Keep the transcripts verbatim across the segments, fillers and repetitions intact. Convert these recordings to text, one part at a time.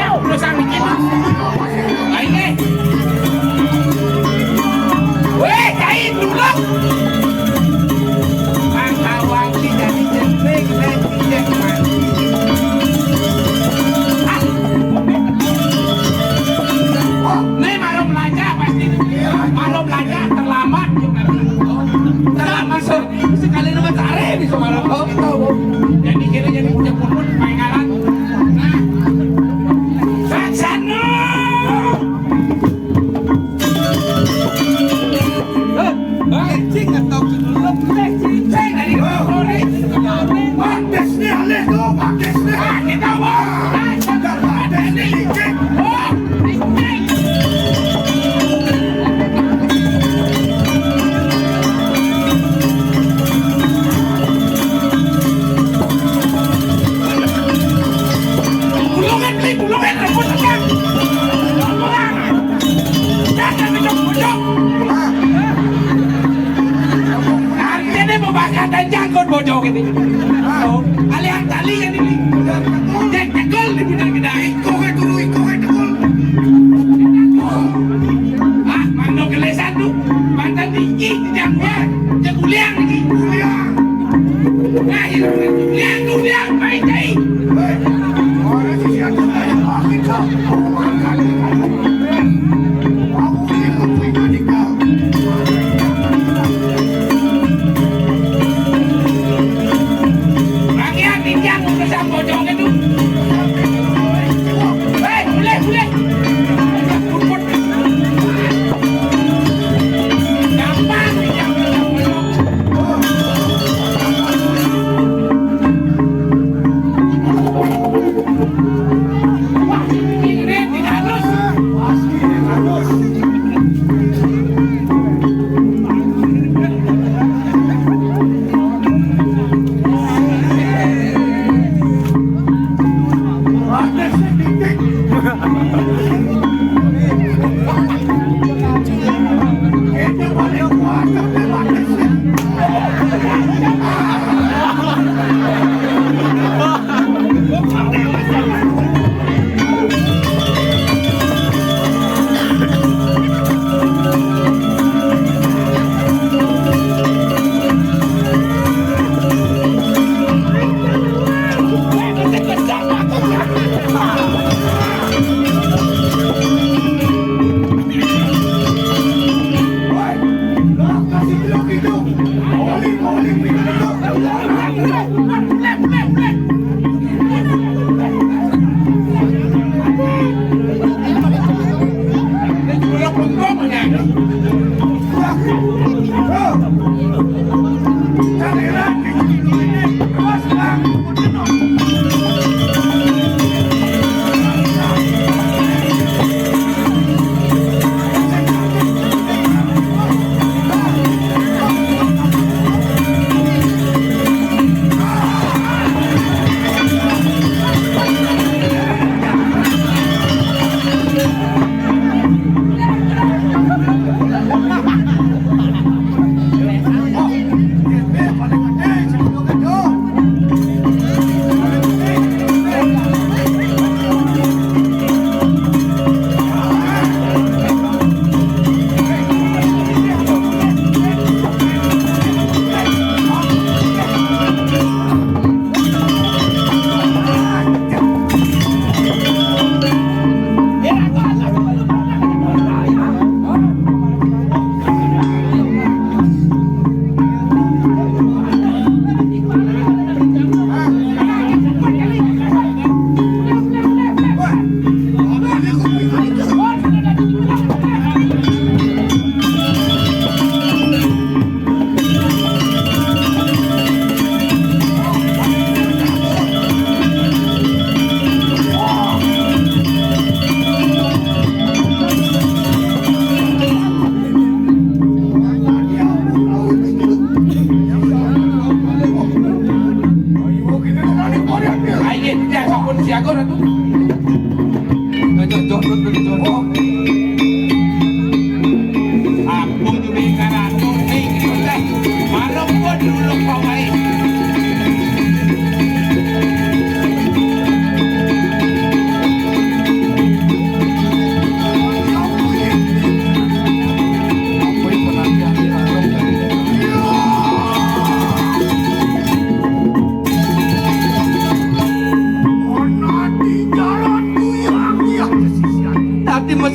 Terus ang dikit. Ayo, eh. Weh, kain dulu. Bang Bawang ki jadi jeneng, lek, lek, mati. Ah. Nih, baru belajar pasti. Baru belajar terlambat juga. Terlambat, Sur. Sekali nama cari di Sumaroko. Jadi kira jadi punya puput, pengalan. Nah. Saksana. Hah? Cing, atau cing, cing, dari Pakai sini, alih tu, pakai sini. Ah, kita mau. Ah, kita pakai sini, cing. Oh. Bulungan, beli bulungan, rebut, tekan. Bulungan. Jangan minum bujang. Artinya mau bakar dan jangkut bojong ini. Oh, alihan tali kan ini. Dan cekol di bidang bidang. Iko kan dulu, iko kan dulu. Ah, mano gelesan tu. Pantan tinggi, tidak kuat. Dia kuliang lagi. Kuliang. Nah, itu kuliang, kuliang, main tai. Hei, orang sisi aku tak ada makin kau. Aku makan kali. Aku ni aku punya di kau. Rakyat India mau bersama pocong itu. Hei, boleh, boleh. Gampang, India mau bersama pocong.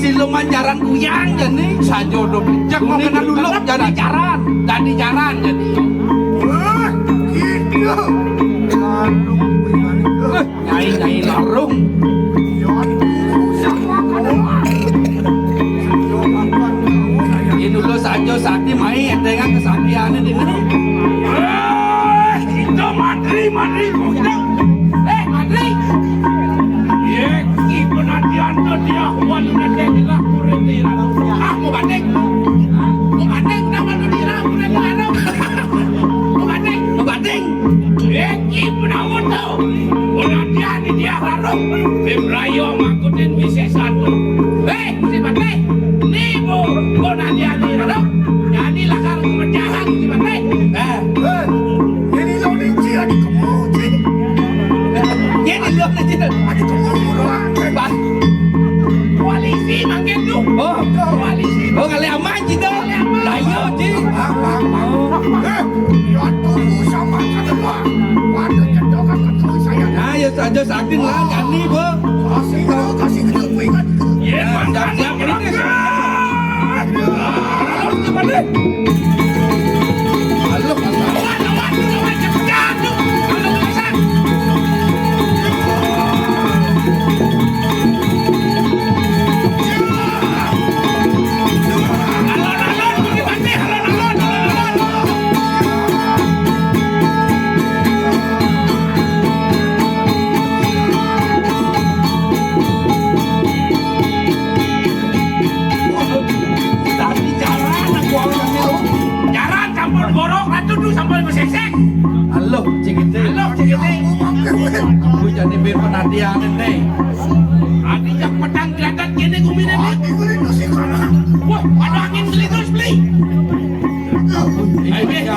Siluman jaran kuyang jani. Sajo do becek mau kena luluk jaran. Jaran. Dadi jaran jani. Wah, gitu. Lalu kuwi. Nyai, nyai larung. Ini dulu sajo sakti mai entengan kesaktiannya di mana? Eh, kita matri, matri, kita. Eh, matri. Ye, ki penantian tu dia, wan nanti kita kurenti lah. Ah, mau banding. Mau banding, nama tu dia, kurenti lah. Mau banding. Mau banding. Ye, ki penawon tu. Penantian ni dia harus. Bim rayo mangkutin wisesan tu. Eh, si Patih. Ni bu, penantian ni harus. Jadi lakar pecahan si Patih. Eh. Eh, ini lo ni, Ci, ada kemu, Ci. Ini lo ni, Ci. Ada kemu, orang. Bang. Koalisi makin tu. Oh. Koalisi. Oh, kali aman kita. Kali aman. Lah, iya, Ci. Bang, bang, bang. Eh, ya tunggu sama kedua. Pada cedok akan kau saya. Nah, ya saja sakit lah, kami, Bu. Kasih dulu, kasih dulu, ku ingat. Ya, siap, siap, ini. Tapi jaran aku awalnya, jaran campur gorok, ratu tu sampai mesesek. Halo, cik itu. Halo, cik itu. Aku jadi bir penantian ini. Adi jak petang gelagat kene gumine ni. Wah, ada angin gelitus beli. Ayo, ayo.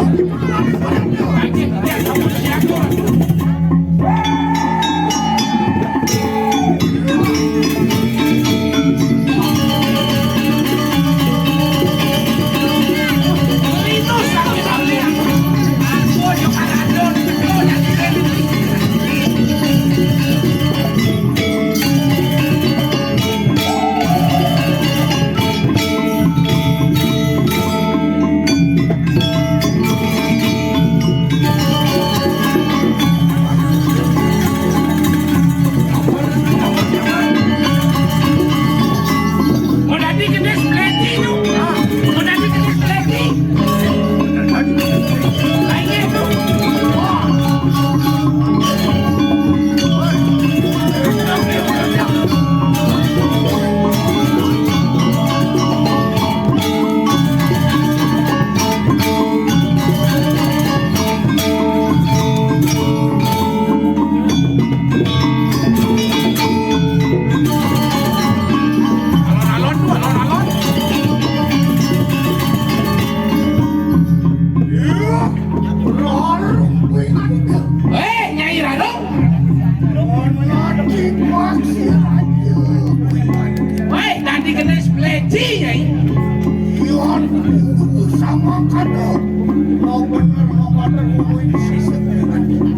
Mau dadi gendis pleci tu. Mau dadi gendis pleci. Ayo tu. Alon-alon tu, alon-alon. Eh, Nyai Rarung. Woi, tadi kena spleci, Nyai. Iwan, sama kado. Mau bener, mau bener, mau ini sisip.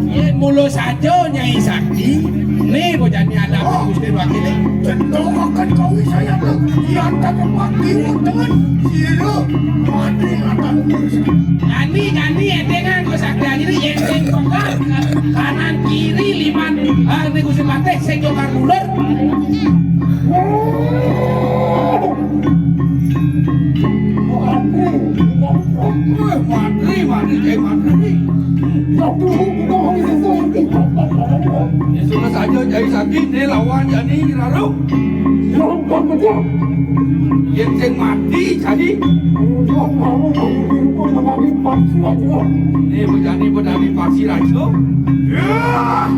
Yen mula saja Nyai Sakti, ne bojane anak Gusti Wakile. Cendok akan kawi saya tu. Yang tak mati dengan sira mati akan. Jani, jani, entengan kok sakti aja ni, yen sing pegat, kanan kiri liman, ah, ni Gusti Patih sing jongkar mundur. Wah, matri, matri, eh, matri. Ya, sudah saja, jadi sakit, ni lawan, jadi rarung. Yang kau kejar. Yen sing mati, jadi. Yang kamu mengikuti pun menjadi paksi aja. Ni, menjadi, menjadi paksi aja. Ya.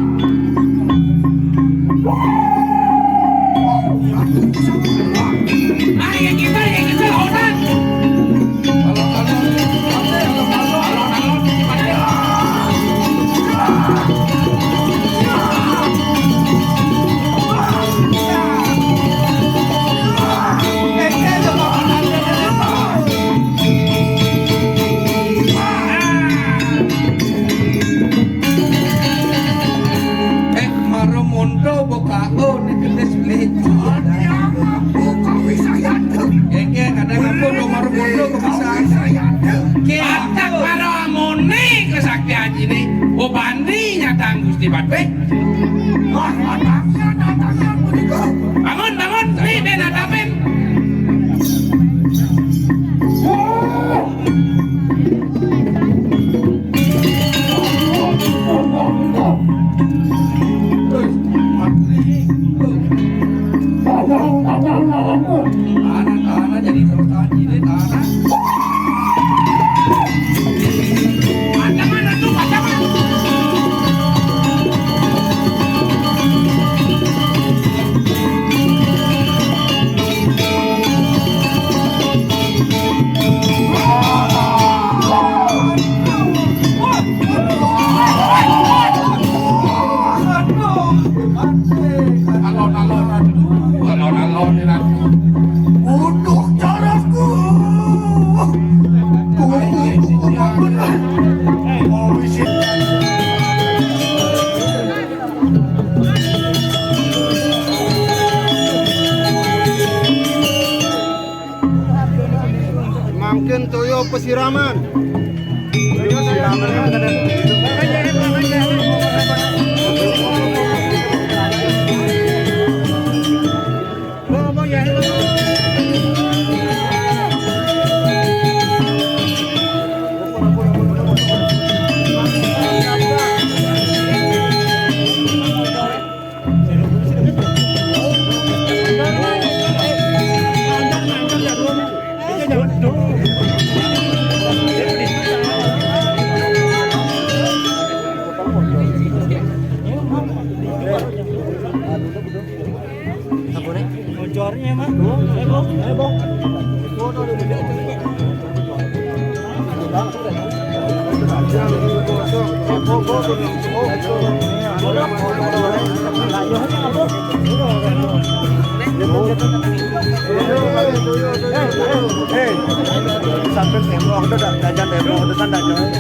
Eh, maro monto boka. Tanah, tanah jadi terus tanah ini tanah. Alon-alon, aduh, alon-alon, aduh. Untuk caraku. Kuku, kuku, kuku. Mangkin toya pesiraman. Bocornya mah. Ayo, Bang. Ayo, Bang. Sambil tembok, udah, udah, jajan tembok, udah, sana, jangan.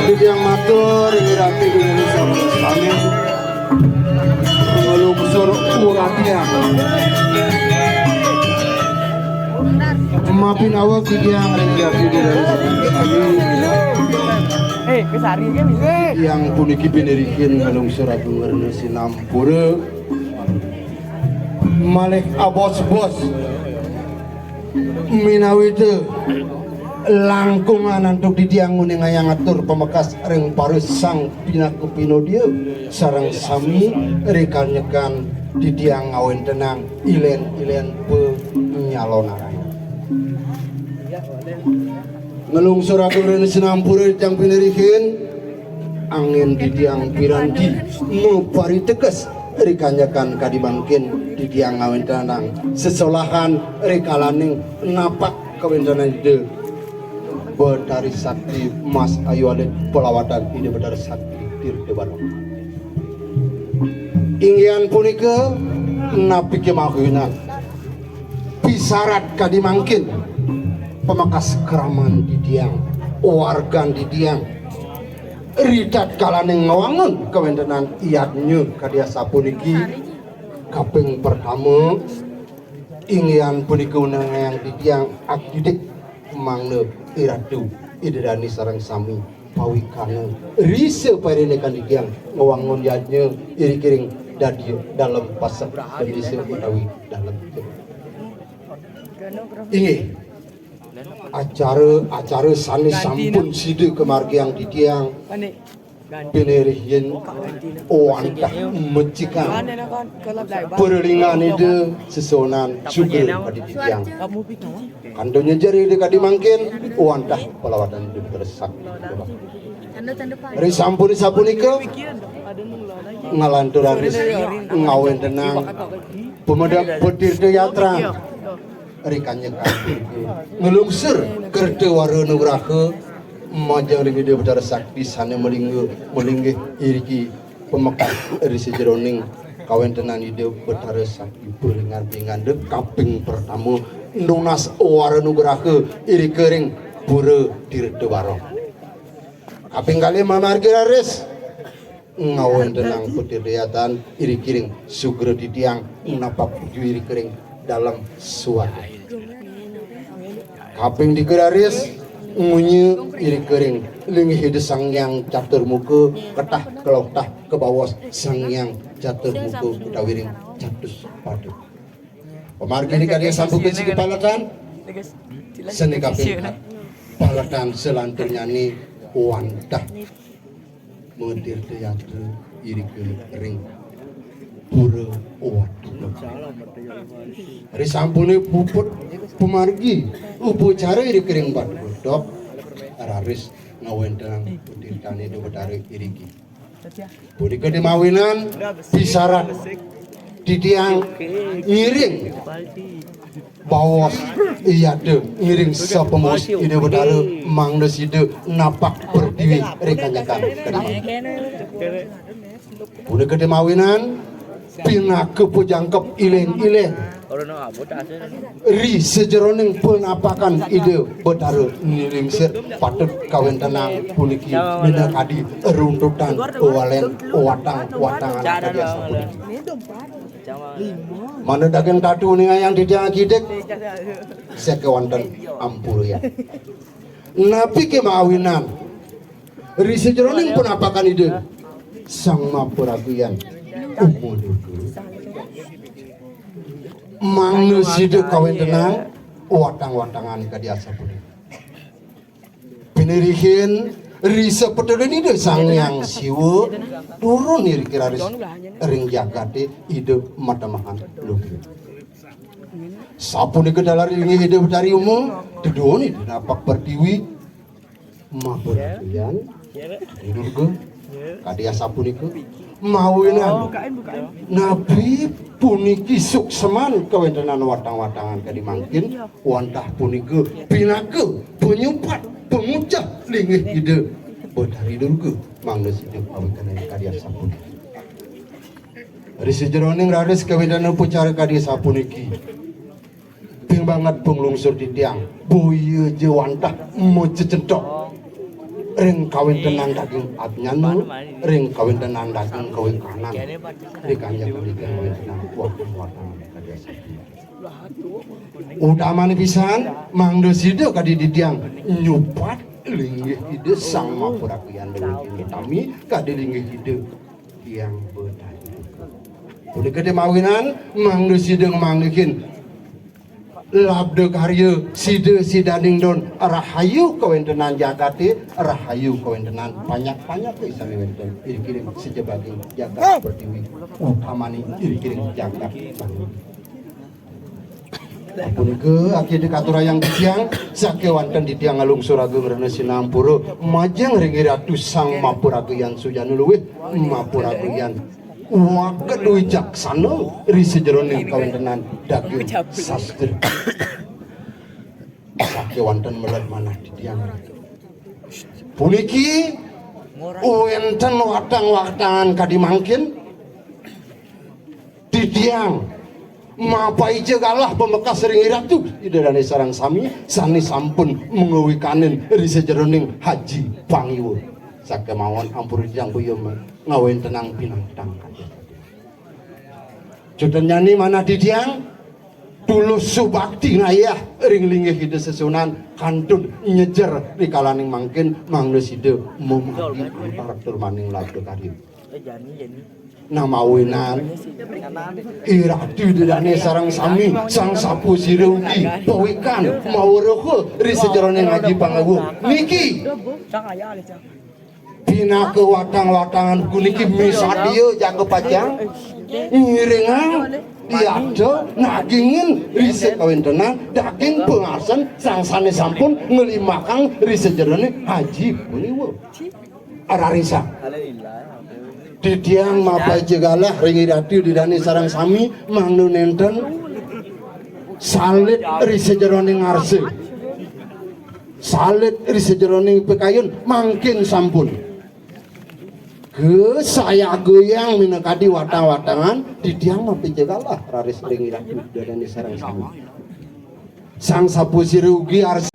Titiang matur, Ing Ratu Dewi Saraswati. Nglungsur uratian. Mapinawa titiang ring Ratu Dewi Saraswati. Eh, kesari kan bisa. Tiang puniki pinirikin nglungsur agung rena sinampura. Malih abos-bos. Minawita langkungan antuk titiang nguningayang atur pamekas ring paris sang pinaka pinodia sareng sami rikanyekan titiang ngawéntenang ilén-ilén panyalonaraya. Nglungsur atur ring sinampura titiang pinirihin, angin titiang piranti mapariteges rikanyekan kadi mangkin titiang ngawéntenang sesolahan rikalaning napak kawéntenan Ida Betari Sakti Mas Ayu Alit pelawatan Ida Betari Sakti Tirta Barokah. Inggihan punika napi kemawinan pisarat kadi mangkin pamekas kraman titiang, wargan titiang, Ritatkalaning ngwangun kawéntenan yadnya kadi asapuniki, kaping pertama, inggihan punika unengayang titiang akidik mangda Iratu Ida Dané sareng sami pawikana risa pariné kadi titiang ngwangun yadnya irikiring dadi dalem pasek dan desa utawi dalem. Inggih. Acara-acara sané sampun sida kamargiang titiang, pinirih yén wantah mecikan perlingan Ida sesonan sugra kadi titiang. Kanto nyejer Ida kadi mangkin, wantah palawatan Ida Betara Sakti. Ri sampun sapunika, ngalanturang ris ngawéntenang pemedek petirta yatra. Ri kanyekan nglungsur kerta wara nugraha majeng ring Ida Betara Sakti sané malingga, malinggih iriki pamekas ri sajeroning kawéntenan Ida Betara Sakti. Pura ringan-ringanda kaping pertama nunas wara nugraha irika ring Pura Tirta Barong. Kaping kalih mamargi raris ngawéntenang petirta yatra irikiring sugra titiang napak irikiring dalem suarga. Kaping tiga raris ngunya irikiring linggih Ida Sang Hyang Catur Muka, ketah kelokah kabaos Sang Hyang Catur Muka utawi ring Catus Pada. Pamargi kadi sampun siki paletan. Sané kaping paletan salanturnyané wantah matirta yatra irika ring Pura Watu Godog. Ri sampuné puput pamargi upacara irika ring Watu Godog, raris ngawéntenang petirtané Ida Betara iriki. Punika mawinan pisarat titiang ngiring baos yadnya ngiring sapamaos Ida Betara mangda sida napak pertiwi ri kanyekan kadi mangkin. Punika mawinan pinaka pajangkep iléng-iléng ri sajeroning panapakan Ida Betara Ngingsir patut kawéntenang puniki minakadi runtutan walén watang-watangan kadi asapuniki. Mangda daging tatu ningayang titiang akidik, sakéwanten ampurayang. Napi ké mawinan ri sajeroning panapakan Ida Sang Mahaparaga Hyang Uma Durga. Mangda sida kawéntenang watang-watangan kadi asapunika. Pinirihin ri sapatudin Ida Sang Hyang Siwa turun iriki raris ring jagaté Ida matemahan lugra. Sapunika taler inggih Ida Betari Uma, teduhun Ida napak pertiwi, Mahaparaga Hyang Durga, kadi asapunika. Mawinan napi puniki suksman kawéntenan watang-watangan kadi mangkin, wantah punika pinaka panyupat pangucap linggih Ida Betari Durga, mangda sida pawikanan kadi asapuniki. Ri sajeroning raris kawéntenan upacara kadi asapuniki. Ping banget panglungsur titiang, boya ja wantah macecentok ring kawéntenan daging ajnana, ring kawéntenan daging kawikanan, ring kanjeng titiang kawéntenan watang-watang kadi asapunika. Utamané pisan, mangda sida kadi titiang nyupat linggih Ida Sang Mahaparaga Hyang Dewi Gintami, kadi linggih Ida Hyang Betari. Punika mawinan, mangda sida ngamanggihin labda karya sida sidaning don rahayu kawéntenan jagaté, rahayu kawéntenan panjak-panjaké sané wénten irikiring sajebaging jagat pertiwi, utamané irikiring jagat Bali. Punika akidik aturayang titiang, sakéwanten titiang ngalungsur agung rena sinampura majeng ring Ratu Sang Mahaparaga Hyang Sujana Luwih, Mahaparaga Hyang Waked Wicaksana ri sajeroning kawéntenan daging sastra. Sakéwanten meled manah titiang. Puniki wénten watang-watangan kadi mangkin, titiang mapaica galah pamekas ring Ratu Ida Dané sareng sami sané sampun ngawikanin ri sajeroning Haji Pangiwa. Sakémawon ampura titiang boya ngawéntenang pinantang. Cutetnyané manah titiang tulus subakti ngayah ring linggih Ida sesuunan kantun nyejer rikalaning mangkin mangda sida mamargi antar tur maning labda karya. Namawinan I Ratu Ida Dané sareng sami Sang Sapasira ugi pawikan maweruh ri sajeroning aji pangagung. Niki pinaka watang-watangan puniki misadia jaga pacang ngiringang diada nagingin ri sakawéntenan daging pangarsan sang sané sampun nglimbakang ri sajeroning aji puniwa. Rarisa. Titiang mapaica galah ring I Ratu Ida Dané sareng sami mangda nénten salit ri sajeroning arsa. Salit ri sajeroning pikayun mangkin sampun. Kasayagayang minakadi watang-watangan titiang mapaica galah raris ring I Ratu Ida Dané sareng sami. Sang Sapasira ugi arsa.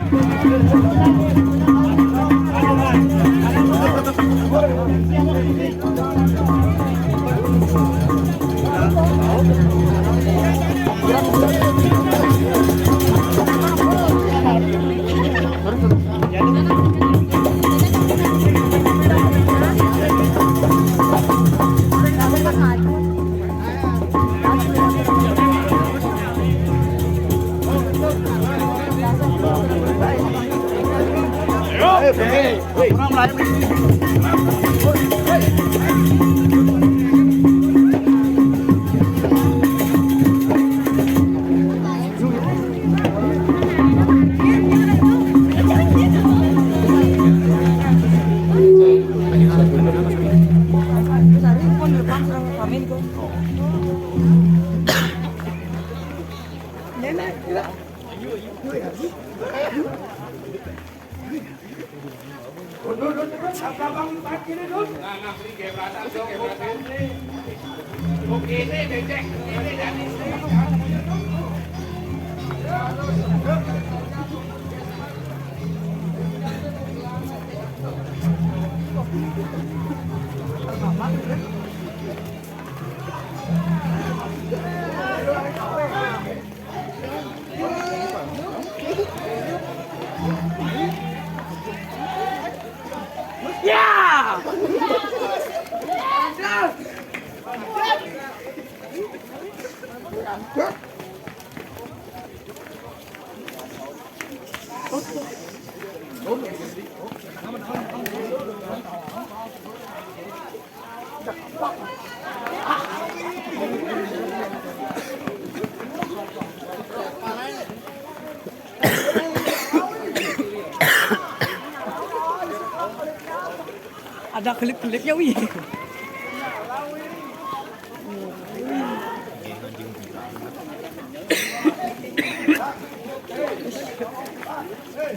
Ada kelip-kelipnya, wih.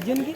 Hujan, Ki.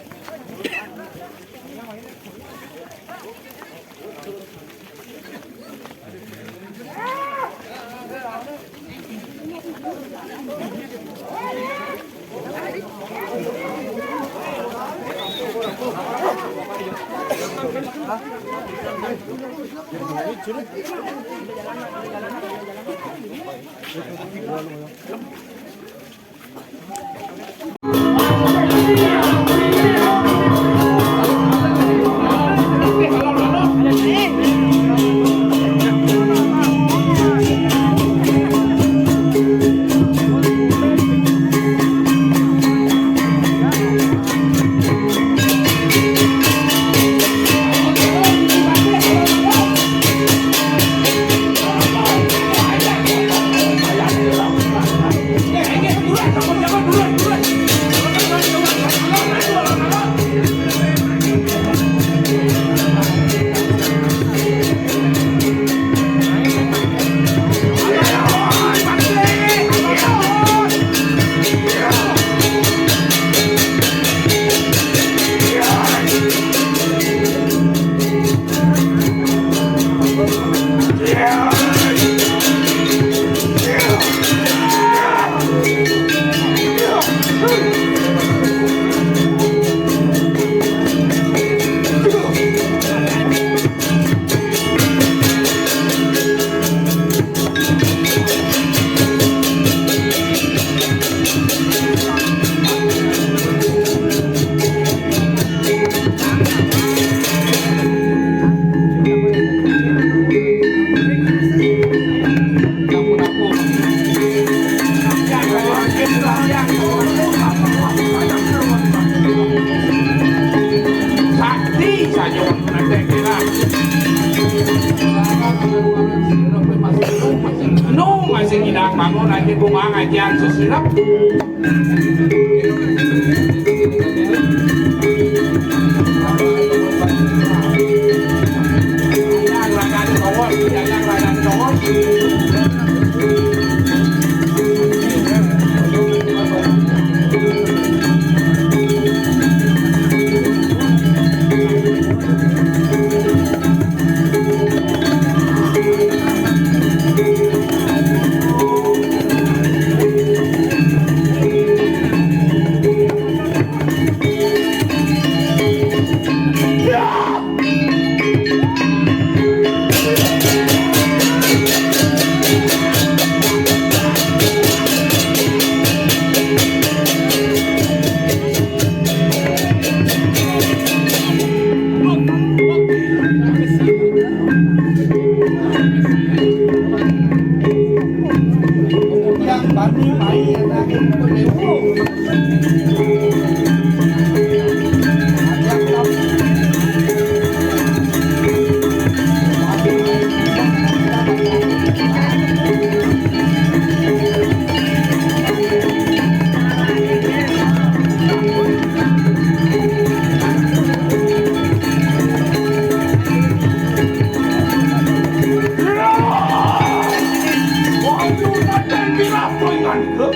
Yang bangun lagi bunga ngajian sesirep. Yang rada ditongos, yang rada ditongos.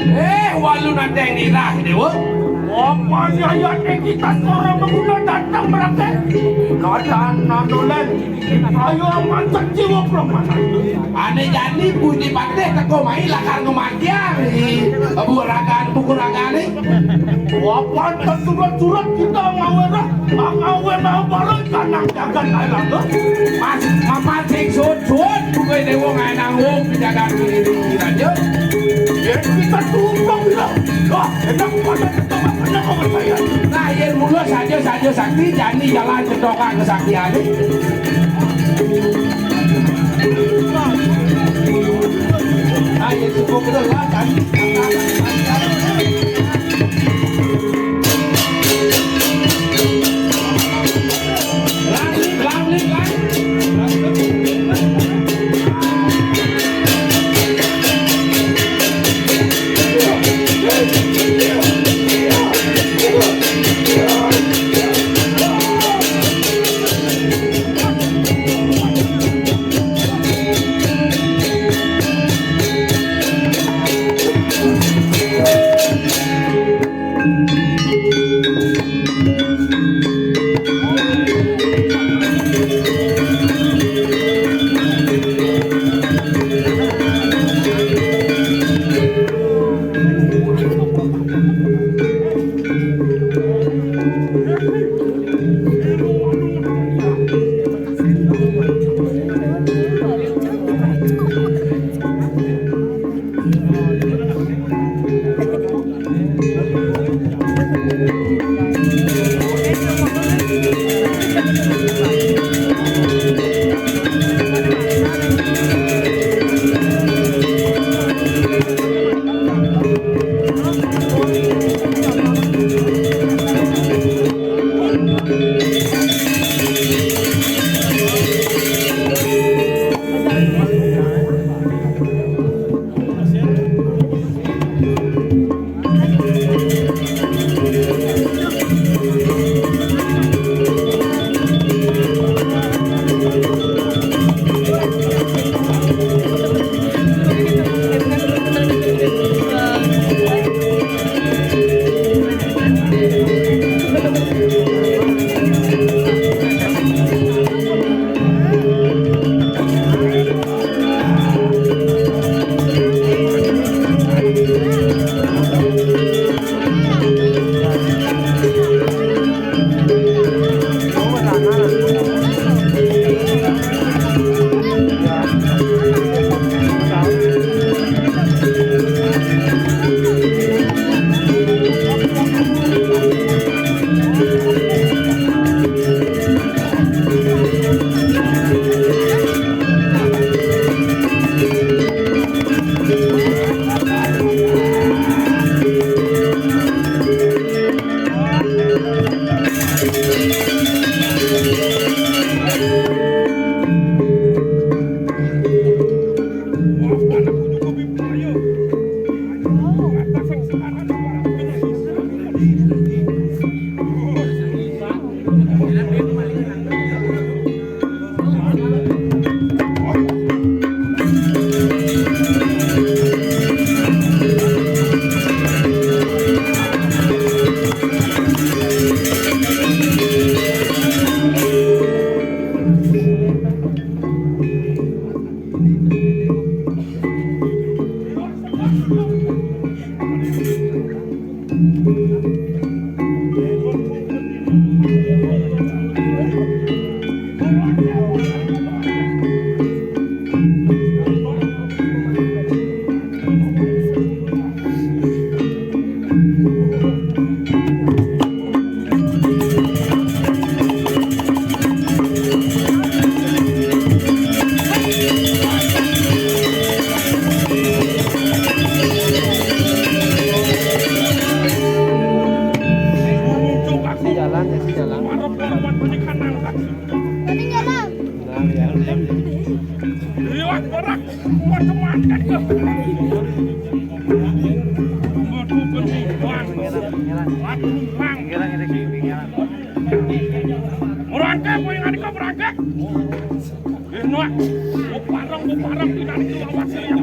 Eh, walu nadeng nirah, Dewa. Apa nyayat kita seorang menggunakan datang merangkak? Keadaan nanolen. Ayo mantan jiwa permainan. Ane jani Puji Patih teko mai lakar ngematian ni. Abu ragan, buku ragan ni. Wapan tersurat-surat kita ngawe dah. Ngawe mau baru kanang jagat air laga. Mas, mapan sing sut-sut, bukai dewa ngai nanggung di jagat ini raja. Ya, kita tumpang bilang. Wah, enak pada kita makannya kau berbayar. Nah, yen mula saja-saja sakti, jani jalan cetokan kesaktian ni. Waduh, mantap, Bos. Waduh, geni, Bang. Waduh, Bang. Merangkak, kowe ngene kok merangkak. Enak. Kok parang, kok parang, tidak ada lawan saya.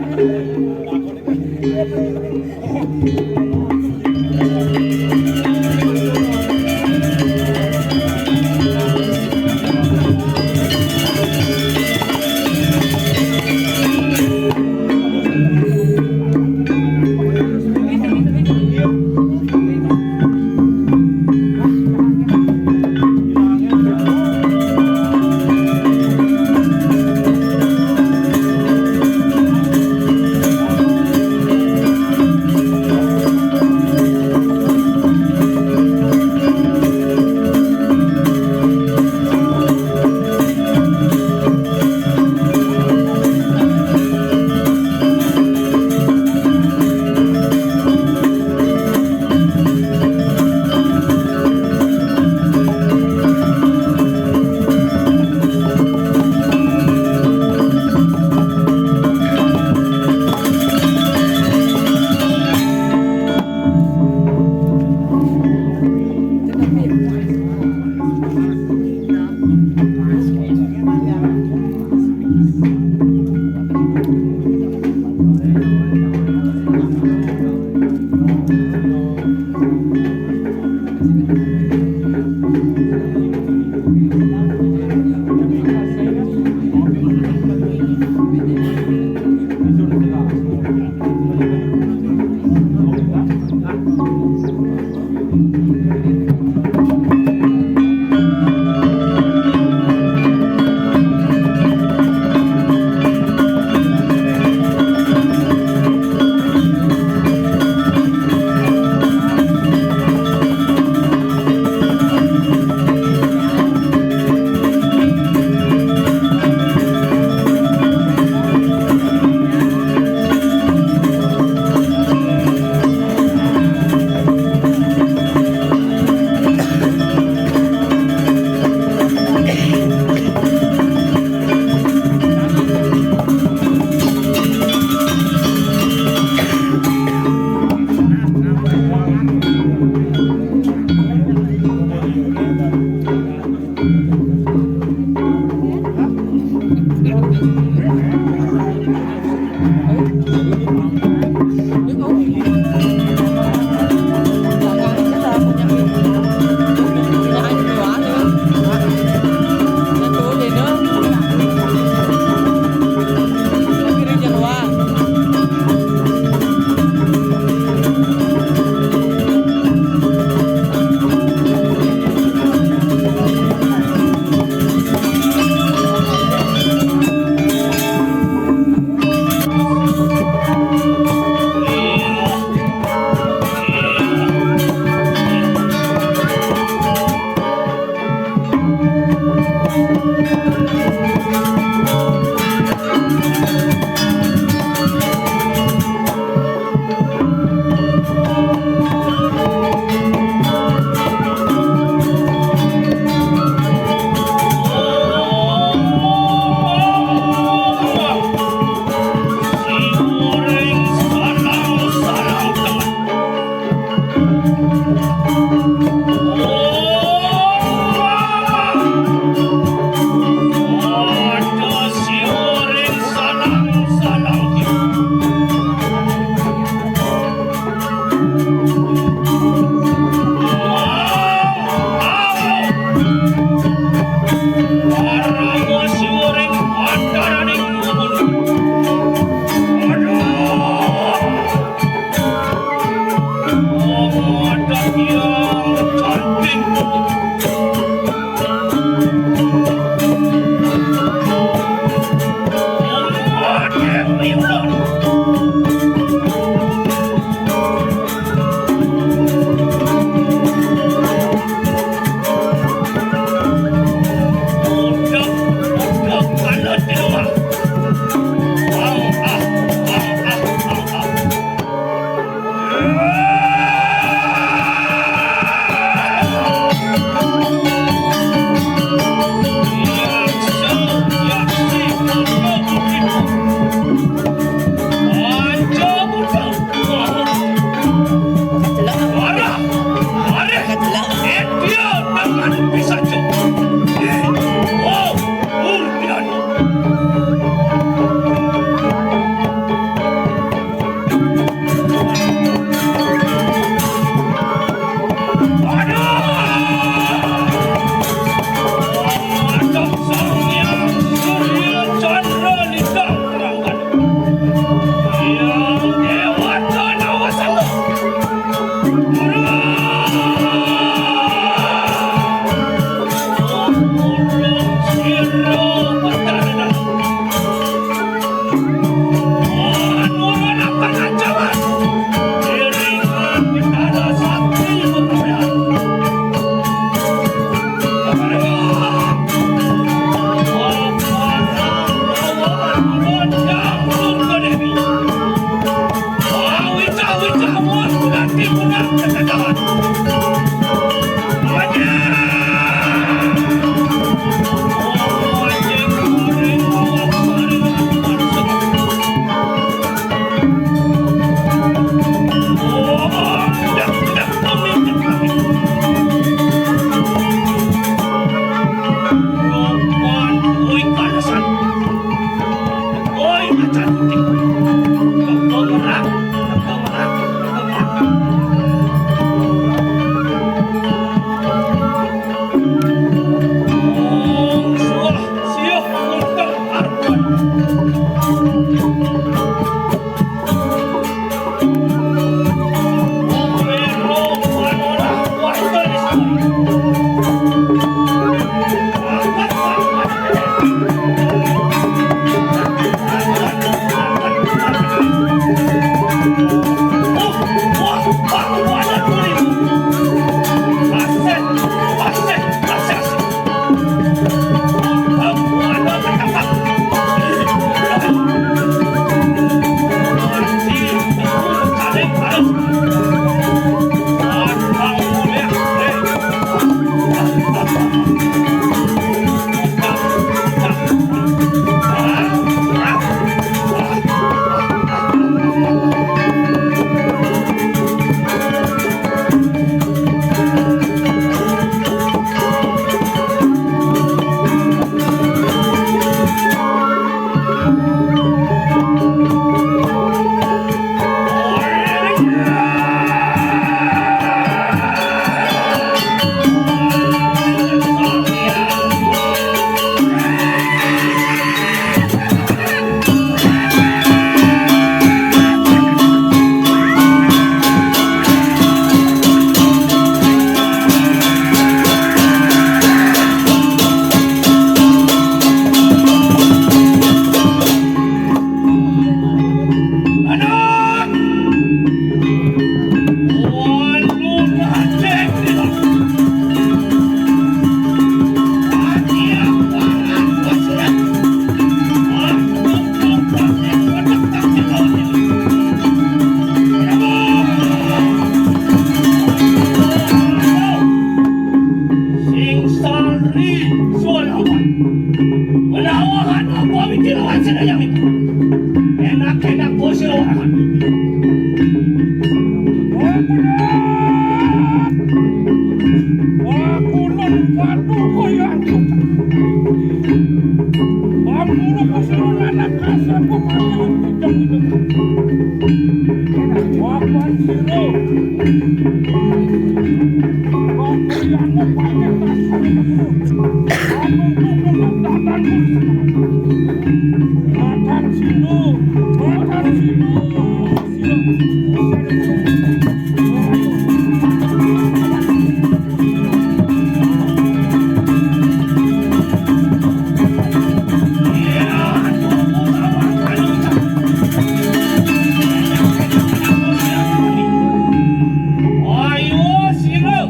Ayo, sira.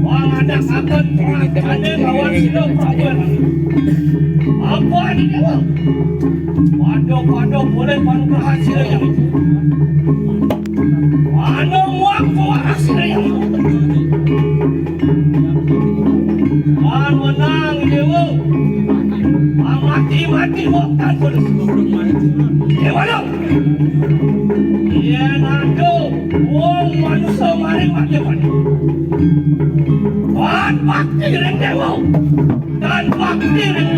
Wong anak sakit, ane lawan sira, Prabu. Apa ini, Dewa? Waduh, waduh, boleh baru berhasil ya. Waduh, muak, muak hasil ya. Wan menang, Dewa. Mati, mati, muak, tak boleh. Dewa, lo. Yen ado wong manusa maring Madéwané. Wan bakti ring déwa. Dan bakti ring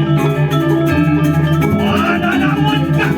Wan anamun kang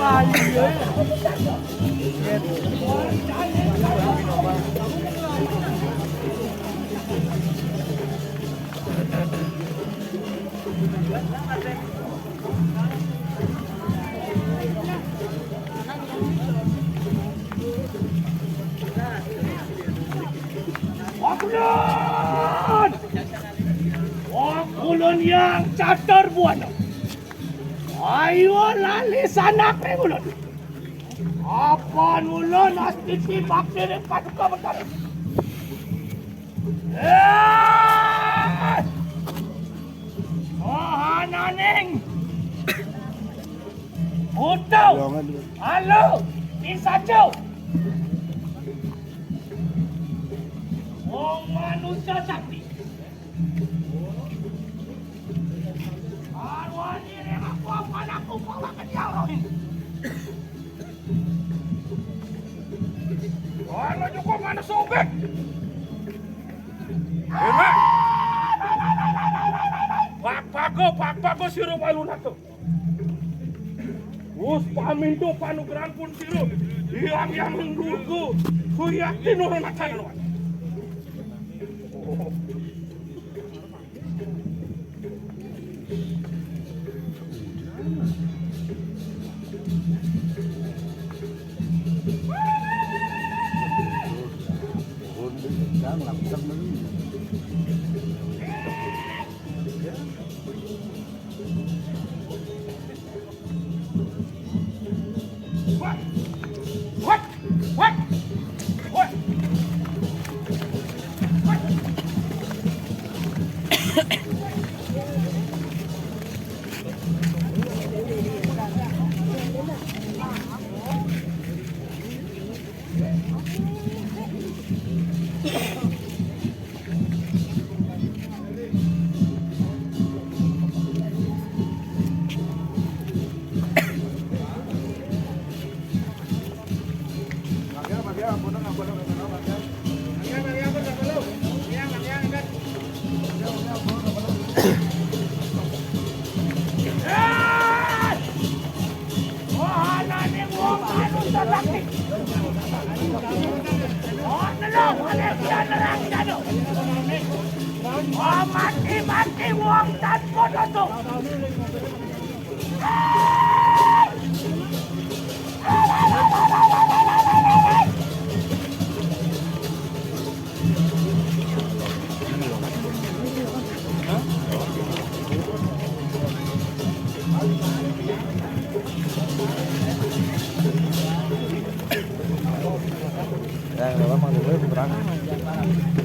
Wong ulun! Wong ulun Hyang Catur Buana. Ayo lali sanak ring ulun. Apan ulun astiti bakti ring Paduka Betara. Eh! Wahananing Utuh. Halo, pisacu. Wong manusia sakti. Arwani ring aku, apan aku bawa ke dia rohin. Wala juga mana sobek. Enak. Pak Pago, Pak Pago, sirup alun aku. Us pamintu panugrahan pun sirup. Yang yang mengduku. Kuyakin orang akan. Mati-mati wong tanpa dosa. Ya, kalau Mang Dewa berangkat.